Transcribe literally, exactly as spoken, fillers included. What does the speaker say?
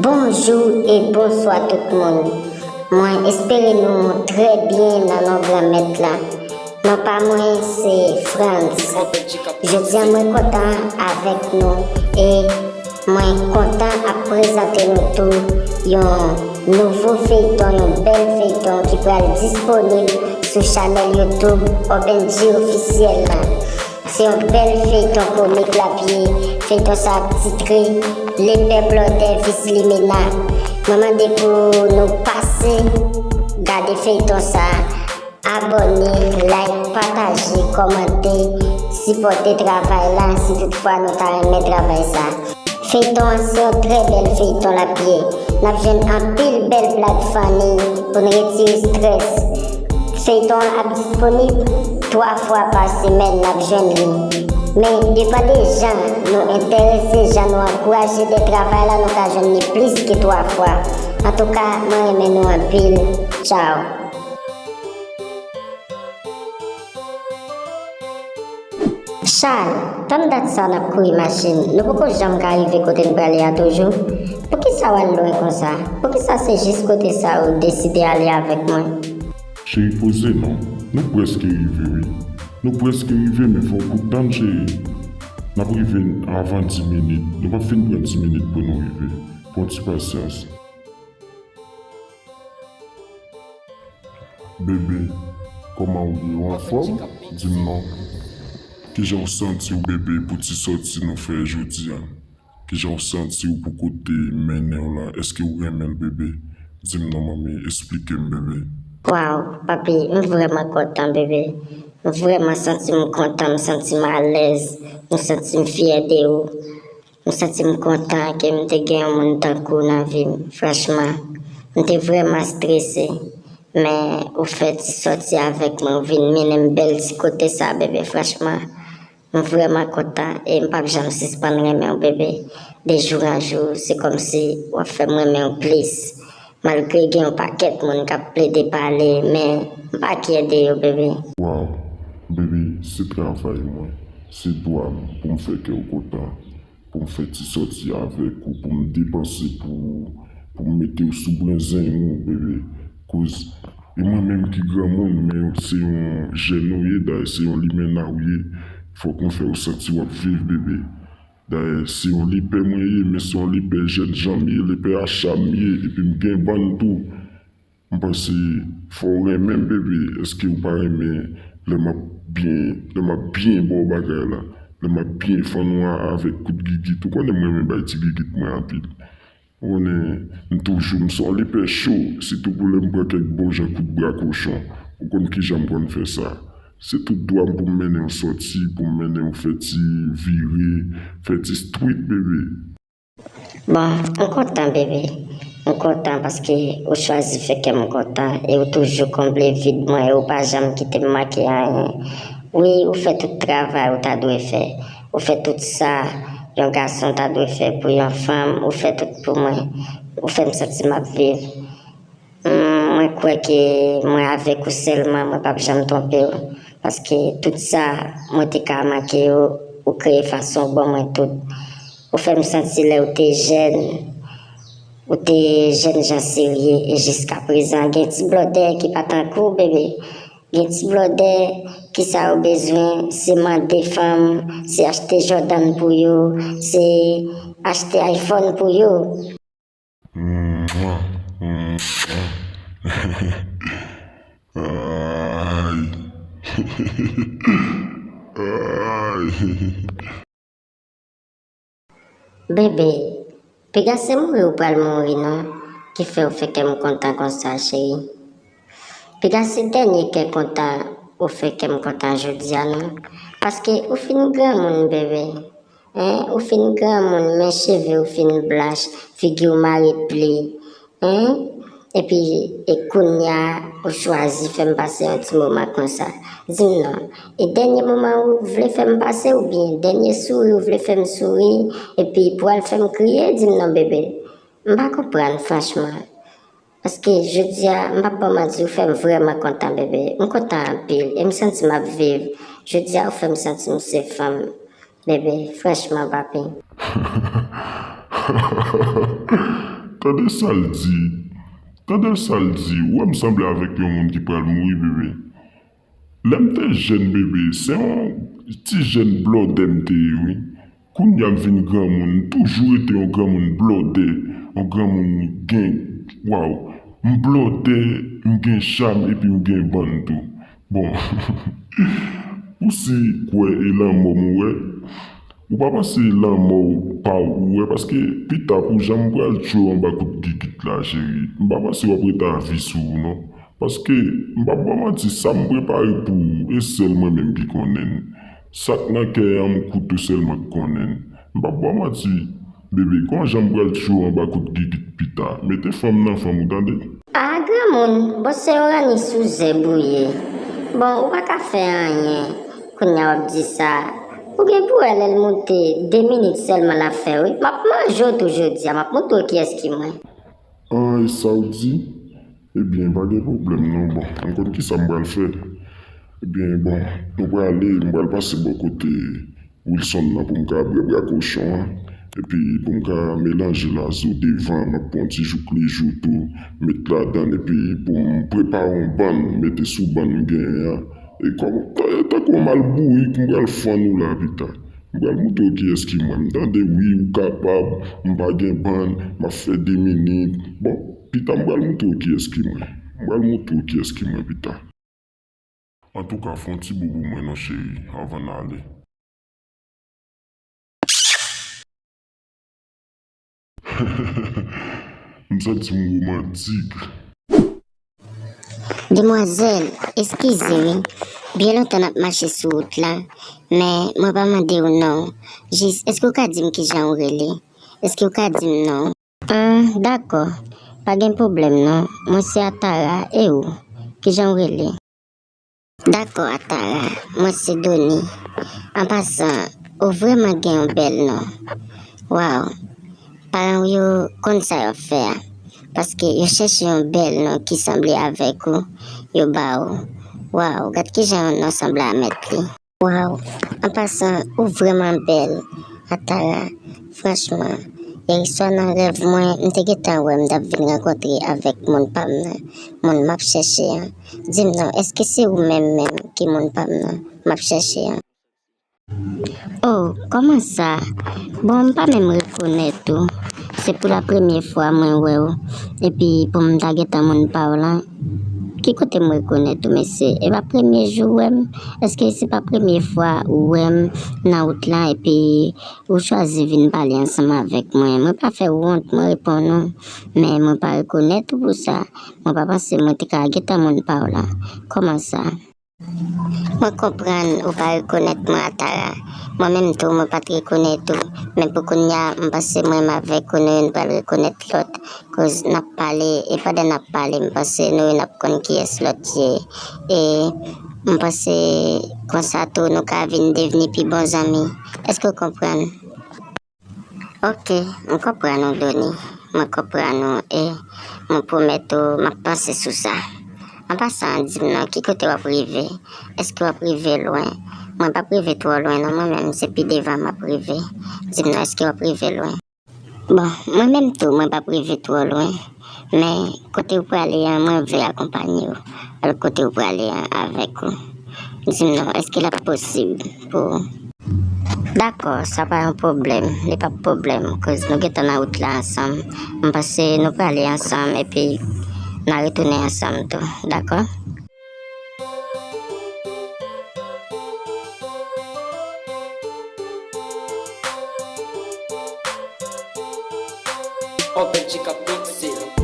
Bonjou e bonswa tout moun. Mwen espere nou trè byen nan non Granmèt la. Non pa mwen se Frantz. Jodi a mwen kontan avèk nou e mwen kontan ap prezante nou tou yon nouvo feyton, yon bèl feyton ki pral disponib sou chanèl YouTube Obenji Ofisyèl la. Se yon bèl feyton komik l ap ye. Feyton sa ap titre Lepè Blòdè vis Limena. Mwen mande pou nou pase gade feyton sa. Abòne, like, pataje, kòmante, sipòte travay la si toutfwa nou ta renmen travay sa. Feyton an se yon trè bèl feyton l ap ye. N ap jwenn anpil bèl blag funny pou n retire estrès. Feyton an ap disponib twa fwa pa semèn, n ap jwenn li. Men, depann de jan nou enterese, jan nou ankouraje de travay la, nou ka jwenn li plis ke twa fwa. Antouka, mwen renmen nou anpil. Tchao. Chal, tann dat sa n ap kouri machin, nou poko janm ka rive kote n prale a toujou? Poukisa w al lwen konsa? Poukisa se jis kote sa ou deside ale avèk mwen? Cheri, poze non. Nou prèske rive, wi. Nou prèske rive, men fò w kout tann, cheri. N ap rive avan dis minit. Nou p ap fin pran dis minit pou nou rive. Pran ti pasyans. Bebe, kòman w ye? Ou anfòm? Di m non. Kijan w santi w, bebe, pou ti sòti nou fè jodi a? Kijan w santi w pou kote m mennen w la? Èske w renmen l, bebe? Di m non, manmi, esplike m, bebe. Waw, papi, m vrèman kontan, bebe. M vrèman santi m kontan, m santi m alèz, m santi m fyè de ou. M santi m kontan ke m te gen yon moun tankou w nan vi m. Franchman, m te vrèman strese, men ou fè ti sòti avèk mwen, ou vin mennen m bèl ti kote sa, bebe. Franchman, m vrèman kontan e m p ap janm sispann renmen w, bebe. De jou an jou, se kòmsi w ap fè m renmen w plis. Malgre gen yon pakèt moun k ap plede pale, men m pa kyè de yo, bebe. Waw, bebe, se travay mwen, se dwa m pou m fè kè w kontan, pou m fè ti sòti avèk ou, pou m depanse pou ou, pou m mete w sou brenzen ou, bebe. Koz, e mwen menm ki granmoun, men se yon jèn ou ye, dayè se yon limena ou ye, fòk mwen fè w santi w ap viv, bebe. Dayè, se yon lepè mwen ye, men se yon lepè jènjan m ye, lepè acha m ye, epi m gen bann tou. M panse fò w renmen m, bebe. Èske w pa renmen lè m ap byen, lè m ap byen ba w bagay la? Lè m ap byen fann ou a avèk kout gigit. Ou konnen m renmen bay ti gigit mwen anpil. Ou konnen, m toujou, m se yon lepè cho, sitou pou lè m pran kèk bon jan kout bra kochon. Ou konn kijan m konn fè sa. Se tout dwa m pou m mennen w sòti, pou m mennen w fè ti vire, fè ti street, bebe. Bon, m kontan, bebe. M kontan paske ou chwazi fè kè m kontan e ou toujou konble vid mwen e ou pa janm kite m manke anyen. Wi, ou fè tout travay ou ta dwe fè. Ou fè tout sa yon gason ta dwe fè pou yon fanm, ou fè tout pou mwen. Ou fè m santi m ap viv. Mm, mwen kwè ke mwen avèk ou sèlman, mwen p ap janm twonpe w. Paske tout sa mwen te ka manke yo, ou kreye fason w ban mwen tout. Ou fè m santi lè ou te jèn, ou te jènjan serye, e jiskaprezan gen ti blòdè ki pa tankou w, bebe. Gen ti blòdè, kisa yo bezwen, se mande fanm, se achte Jordan pou yo, se achte iPhone pou yo. Mwa, mwa. Ay. Ay. Bebe, piga se mouri ou pral mouri non, ki fè w fè kè m kontan konsa, cheri. Piga se dènye kè kontan ou fè kè m kontan jodi a non, paske ou fin granmoun, bebe. Hein, ou fin granmoun, men cheve w fin blanch, figi w mare pli. Hein? Epi, e kounye a, ou chwazi fè m pase yon ti moman konsa. Di m non, e dènye moman ou vle fè m pase oubyen dènye souri ou vle fè m souri, epi pou al fè m kriye? Di m non, bebe. M pa konprann, franchman. Paske jodi a, m p ap ba w manti, ou fè m vrèman kontan, bebe. M kontan anpil e m santi m ap viv. Jodi a, ou fè m santi m se fanm, bebe. Franchman, papi. Tande sa l di. Tande sa l di. Ou wè m sanble avèk yon moun ki pral mouri, bebe. Lè m te jèn bebe, se yon ti jèn blòdè m te ye, wi. Kounye a m vin granmoun, m toujou rete yon granmoun blòdè, yon granmoun gen, waw, m blòdè, m gen cham epi m gen bann tou. Bon, ou si kwè e lanmò m wè, ou pa panse lanmò w pa ou wè, paske pita pou jan m pral tchwe w anba kout gigit la, cheri. M pa panse w ap rete avi sou ou non. Paske, m p ap ba w manti, sa m prepare pou ou, e sèl mwen menm ki konnen l. Sa k nan kè a m kou tou sèlman k konnen l. M p ap ba w manti, bebe, gon jan m pral tchwe w anba kout gigit pita. Mete fanm nan fanm ou tande. A granmoun, bon se yon ranni sou zèb ou ye. Bon, ou pa ka fè anyen. Kounye a w ap di sa. Ou gen pou wè lè l moute, de minit sèlman l ap fè wi. M ap manje w tou jodi a, m ap montre w kiyès ki mwen. An, e sa w di? Ebyen, pa gen pwoblèm non. Bon, m konn kisa m pral fè. Ebyen, bon, nou prale, m pral pase bò kote Wilson nan pou m ka bwè bra kochon an. Epi pou m ka melanje l a zo devan, m ap pran ti jouk li jou tou, met ladan l, epi pou m prepare yon bann, mete sou bann m genyen an. E kòm, tankou yon mal bourik, m pral fann ou la pita. M pral montre w kiyès ki mwen. M tande wi, ou kapab, m pa gen bann, m ap fè de minit. Bon, pita m pral montre w kiyès ki mwen. M pral montre w kiyès ki mwen pita. Antouka, fè yon ti bobo mwen non cheri, anvan n ale. M santi m womantik. Demwazèl, eskize wi. Byen lontan n ap mache sou wout la, men mwen pa mande w non. Jis, èske w ka di m kijan w rele? Èske w ka di m non w? Ahn, dakò. Pa gen pwoblèm non. Mwen se Atara, e ou? Kijan w rele? Dakò Atara, mwen se Doni. An pasan, ou vrèman gen yon bèl non. Waw, paran w yo konn sa y ap fè a. Paske yo chèche yon bèl non ki sanble avèk ou, yo ba ou. Waw, gad kijan yon non sanble a mèt li. Waw, an pasan, ou vrèman bèl, Atara. Franchman, yèswa nan rèv mwen, m te gentan wè m t ap vin rankontre avèk moun pa m nan, moun m ap chèche an. Di m non, èske se ou menm menm ki moun pa m nan m ap chèche an? Oh, kòman sa? Bon, m pa menm rekonèt ou. Se pou la premye fwa mwen wè w. Epi pou m ta gentan moun pa w lan, ki kote m rekonèt ou, mesye? E pa premye jou w wè m? Èske se pa premye fwa ou wè m nan wout lan epi ou chwazi vin pale ansanm avèk mwen? Mwen pa fè w wont, mwen reponn ou. Men mwen pa rekonèt ou pou sa. Mwen pa panse mwen te ka gentan moun pa w lan. Kòman sa? Mwen konprann ou pa rekonèt mwen, Atara. Mwen menm tou, mwen pa t rekonèt ou. Men pou kounye a, m panse mwen menm avèk ou, nou youn pral rekonèt lòt. Koz n ap pale, e pandan n ap pale, m panse nou youn ap konn kiyès lòt ye. E m panse konsa tou, nou ka vin devni pi bon zanmi. Èske w konprann? Ok, m konprann ou, Doni. Mwen konprann ou e mwen pwomèt ou m ap panse sou sa. An pasan, di m non, ki kote w ap rive? Èske w ap rive lwen? Mwen p ap rive twò lwen non, mwen menm se pi devan m ap rive. Di m non, èske w ap rive lwen? Bon, mwen menm tou, mwen p ap rive twò lwen. Men, kote w prale an, mwen vle akonpanye w al kote w prale an avèk ou. Di m non, èske l ap posib pou ou? Dakò, sa pa yon pwoblèm, li p ap pwoblèm, koz nou gentan nan wout la ansanm. M panse nou prale ansanm epi n a retounen ansanm tou, dakò? Open G K Pixel.